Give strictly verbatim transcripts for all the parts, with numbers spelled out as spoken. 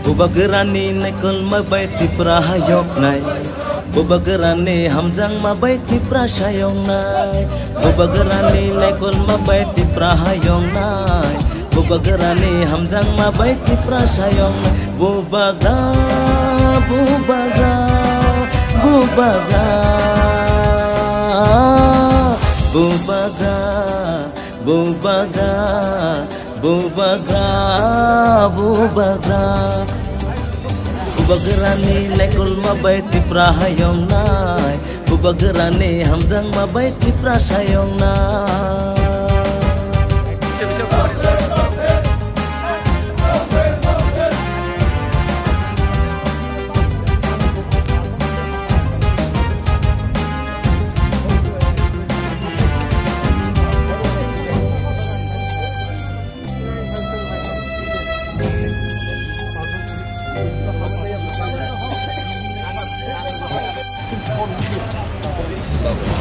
Bubagrani naikolma bai Tipra hayoknai. Bubagrani hamjakma bai Tipra sayoknai. Bubagrani naikolma bai Tipra hayoknai. Bubagrani hamjakma bai Tipra sayoknai. Bubagra, bubagra, bubagra, bubagra, bubagra. Bubagra, bubagra, bubagrani naikolma bai Tipra hayoknai, bubagrani hamjakma bai Tipra sayoknai.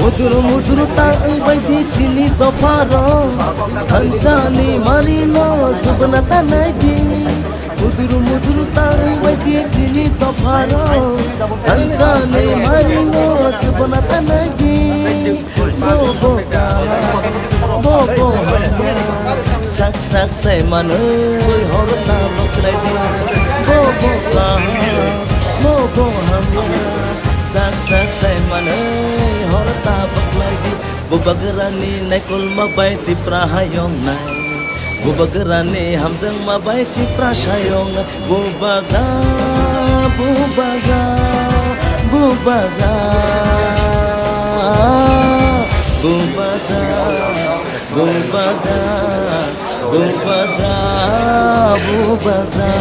Mudur mudur ta wngbai di chini dopharo, thansani marino subna tanai di. Mudur mudur ta wngbai di chini dopharo, thansani marino subna tanai di. Bobo kaham, bobo hamya, sak sak sai manwi hor ta baklai di. Bobo kaham, bobo hamya, sak sak sai manwi hor ta baklai di. Bubagrani naikolma bai Tipra hayoknai. Bubagrani hamjakma bai Tipra sayoknai. Bubagra, bubagra, bubagra, bubagra, bubagra, bubagra, bubagra.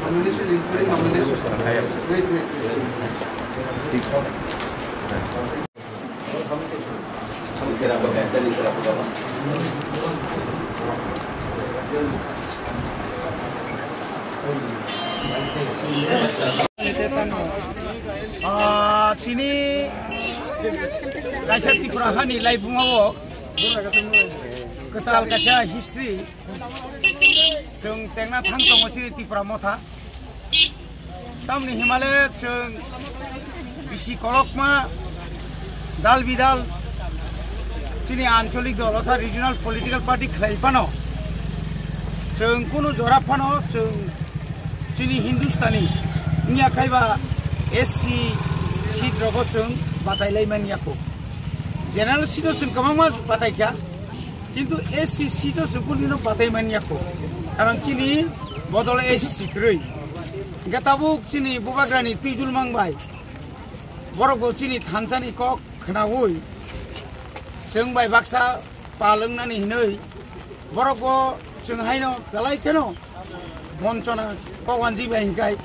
Nomination, including nomination. Wait, wait, wait. Ah, tini kaisa Tripura hani laibuma o kwtal kaisa history chwng chengna thang tongo chini Tripura motha. Tamni himale chwng bisi kolokma dal bidal chini ancholik dol otha regional political party khlai phano chwng kunu jora phano chwng chini Hindustani wngya khaiba S C seat rogo chwng batai lai manya kho. General seat o chwng kwbangma batai kha, kintu S C seat o chwng kunu dino batai manya kho. Karon chini bodol S C kwrwi. Hingke tabuk chini bubagrani twijul mang bai. Borok bo chini thansani kok khnaui chwng bai baksa pal wngnani hinui borok bo chwng haino belai kheno bonchona kok wanji bai hinkai.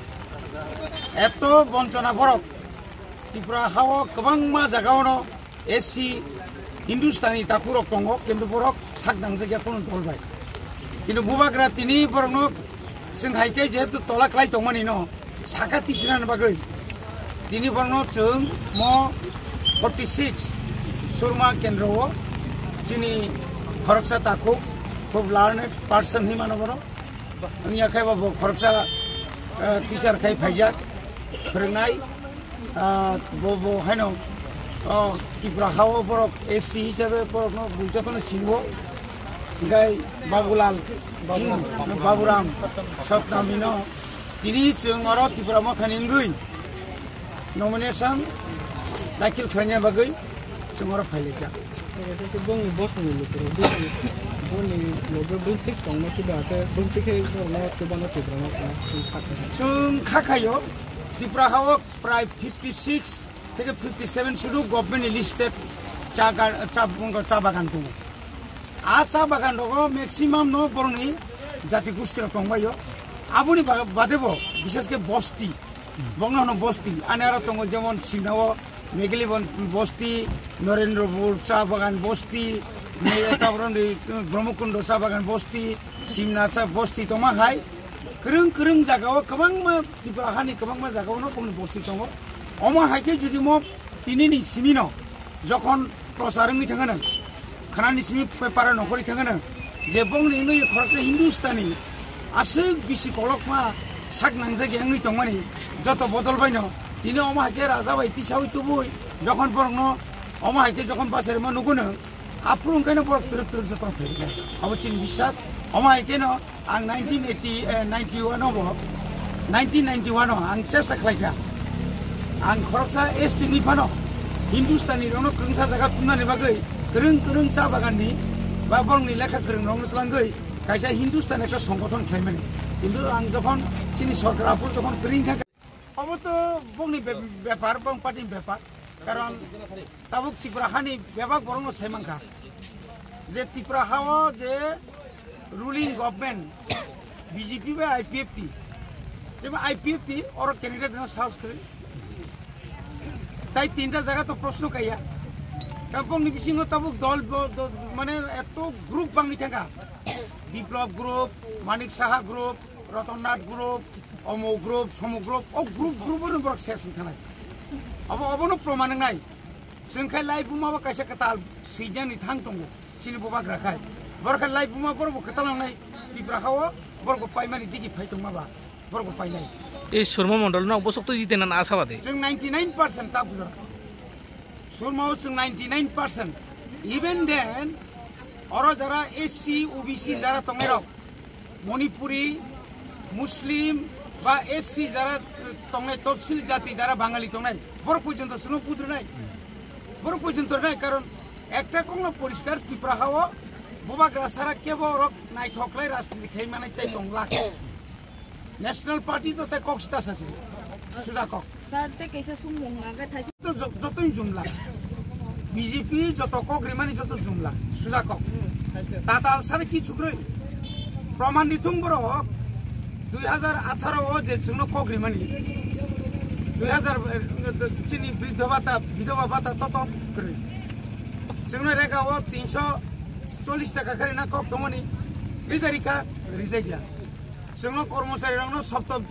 Eto bonchona borok Tripura hao kwbangma jagao no S C Hindustani takhurok tongo, kintu borok Sak nangjakya kono dol bai. Kintu bubagra tini borokno chwng hai khe jehetu tola klai tongmani no saka tisina bagwi tini borokno chwng mo forty six Surma kendro o chini khoroksa takhuk khub learned person hi mano bono. Wngya khe bo, bo khoroksa, eh, teacher khai phaijak, phwrwngnai. Ah, bo, bo haino, oh, Tripura hao borok S C hisabe borokno jotono siniwo. Hinkhe Babulal, hmm, Baburam, Saptamino, tini chwng oro Tripura Mothani wngwi nomination dakhil khlaina bagwi chwng oro phailaijak. Bongni bosongni lukurok bini, bongni loge bwswk tongma kiba khe bwswk khe borokno kwbangma Tripura Motha chwng kha kha. Chwng kha khaio, Tripura hao prai fifty six theke fifty seven sudu government ni listed cha ga-, cha, cha bagan tongo. A cha bagan rogo maximum no borokni jati gusti rok tongbaio. Aboni ba-, bade bo bishesh khe bosti, bongno hono bosti. Ani aro tongo jemon Simnao Meghalibon bosti, Narendra Pur cha bagan bosti, ne-, taboroni Brahmakundo cha bagan bosti, Simna cha bosti tongma hai. Kwrwng kwrwng jagao kwbangma Tripura hani kwbangma jagao no bongni bosti tongo. Omo hai khe judi mo tinini simi no jokhon prochar wngwi thangano, khanani simi paper o nokhorwi thangano, je bongni wngwi khoroksa Hindustani aswk bisi kolokma sak nangjak ya wngwi tongmani joto bodol baino tini omo hai khe raja bai tisawi tubui jokhon borokno omo hai khe jokhon bacharima nugo no, aphuru wngkhaino borok twrwk twrwk joto phai rwkha. Abo chini biswas. Omo hai kheno ang nineteen eighty, eh, ninety-one o bo, nineteen ninety-one o ang chesta khlaikha. Ang khoroksa S T ni phano Hindustani rokno kwrwngsa jaga tumnani bagwi kwrwng kwrwng cha bagan ni ba borokni lekha kwrwng rokno twlangwi kaisa Hindustani ekta songgothon khlaimani. Kintu ang jokhon chini sorkar aphuru jokhon kwrwng kha, obo to bongni be-, bepar, bong party ni bepar. Karon tabuk Tripura hani bebak borokno sai mankha je Tripura hao je ruling government B J P bai I P F T, jeba I P F T oro candidate no sahos kwrwi. Tai tinta jaga to proshno kaiya. Tabukni bisingo tabuk dol bo-, do-, mane eto group bangwi thangkha. Biplop group, Manik Saha group, Ratan Nath group, Omuk group, Somuk group, o group, group no borok ses wngkha nai. Abo, obono proman wngnai. Chwng khai lai buma bo kaisa kwtal swijani thang tongo. Chini bubagra khai. Borok khai lai buma borok bo kwtal wngnai. Tripura hao borok bo paimani digi phai tongma ba. Borok bo painai. Ei Surma Mondol no bosok to jitena na asa bade. Chwng ninety nine percent ta bujara. Surmao chwng ninety nine percent. Even then, oro jara S C, O B C jara tongnai rok, Manipuri, Muslim, ba S C jara tongnai, topsil jati jara Bangali tongnai, borok pojonto chwngno budrwnai. Borok pojonto rwnai, karon ekta kokno poriskar Tripura hao bubagra sara kebo rok naithok khlai rajniti khai manai tei tong lak. National Party to tei kok sita sasi. Suja kok. Sir, tei kaisa sumung naga thaisi. To jo-, jotoi jumla. B J P joto kok rimani joto jumla. Suja kok. Tatal sare ki chukroi. Proman ni thung borok dui hajar atharo o je chwngno kok rimani. Dui hajar, eh, chini briddho bhata, bidhova bhata toto kwrwi. Chwngno rega o tinso chollish taka kharina kok tongmani. Lidarika rijai gya. Chwngno kormochari rokno soptom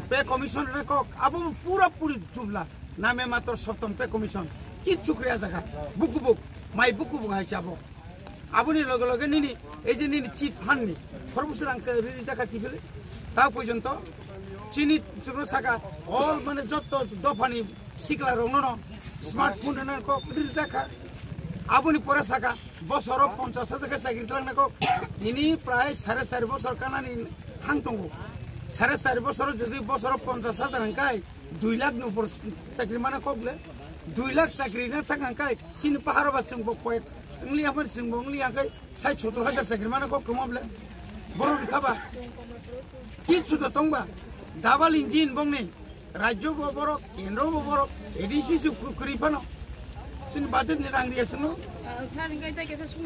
pay commission rwna kok, abo bo pura puri jumla, name matro soptom pay commission, kichu kriya jaga, bukubuk, mai bukubuk hai chabo. Aboni loge loge nini, ei je nini chit phanni, khorbusu rang ke ri jaka kibili, ta porjonto, chini chwngno saka, all mane jotto dophani sikla rokno no smartphone rwna kok ri jaka, aboni pore saka, bosoro ponchas hajar khe chakri twlangna kok. Tini prai sare chari bosor kanani thang tongo. Sare chari bosoro jodi bosoro ponchas hajar hwnkhe dui lakh ni upor chakri mana kok le. Dui lakh chakri na thang hwnkhe chini paharo ba chwngbo koyek wngli, amar chwngbo wngli hwnkhe sait sottor hajar chakri mana kok tongma bole. Borok rwkha ba. Kichu da tongba. Double engine bongni. Rajyo bo borok, kendro bo borok, A D C se kwrwi phano. Chini budget ni rang riya chwngno. Ah, sir, hwnkhe tei kaisa sum-